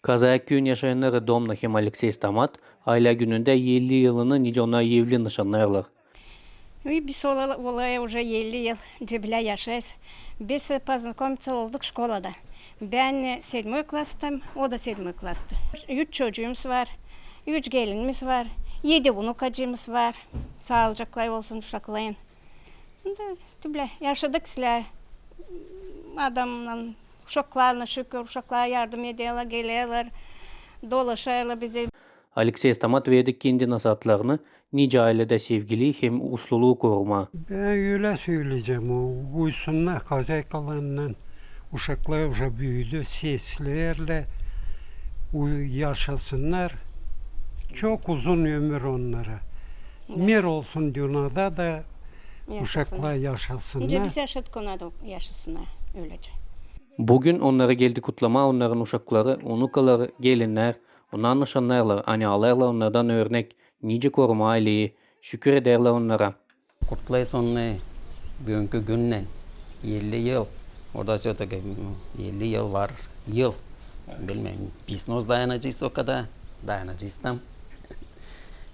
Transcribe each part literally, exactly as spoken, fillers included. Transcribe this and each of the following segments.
Kazaya küüyün yaşayannarı Domna hem Aleksey Stamat aylä günündä elli yılını nicä onnar evli nışannêêrlar. Biz olay, olay уже elli yıl cebelä yaşêêrız. Biz познакомиться olduk şkolada. Bän, e, седьмой klastam, o da седьмой klasta. Üç çocuumuz var, üç gelinimiz var, edi unukacıımız var. Saalıcaklar olsun uşakların. Da, tüplä, yaşadık islää adamnan, uşaklarına şükür, uşaklara yardım ederlär, gelerlär, dolaşêrlar bizi. Aleksey Stamat verdi kendi nasaatlarını, nicä ayledä sevgilii hem usluluu korumaa. Bän ölä söleyecäm, o, uyusunnar hozaykalarınnan, uşaklar уже büüdü, seslerlär, u-, yaşasınnar. Çok uzun ömür onnara. Mir olsun dünnedä da, uşaklar yaşasınnar. Nicä biz yaşadık, onnar da yaşasınnar ölecä. Büün onnarı geldi kutlamaa onnarın uşakları, unukaları, gelinnär. Onnar nışannêêrlar, ani alêrlar onnardan örnek, nicä korumaa aileyi, şükür ederlär onnara. Kutlêêrız onnarı büünkü günnän, elli yıl. Orada всё-таки, m, elli yıl var, yıl. Bilmeerim, biz nasıl dayanacez o kadar, dayanacez tam.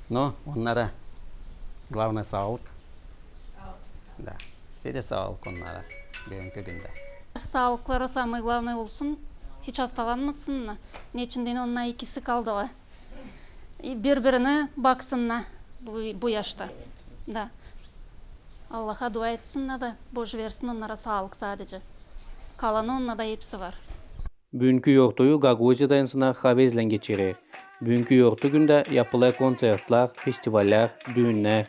Но onnara главное saalık. Da, sizä dä saalık onnara büünkü gündä. Saalıkları самое главное olsun, hiç hastalanmasınnar. Neçin deyni onnar ikisi kaldılar. E, biri-birinä baksınnar bu, bu yaşta. Da. Allaha dua etsinnär da, Božu versin onnara saalık sadecä. Kalanı onnarda hepsi var. Büünkü yortuyu Gagauziyada insannar havezlän geçirer. Büünkü yortu gündä yapılêr kontsertlär, festivallär, düünnär.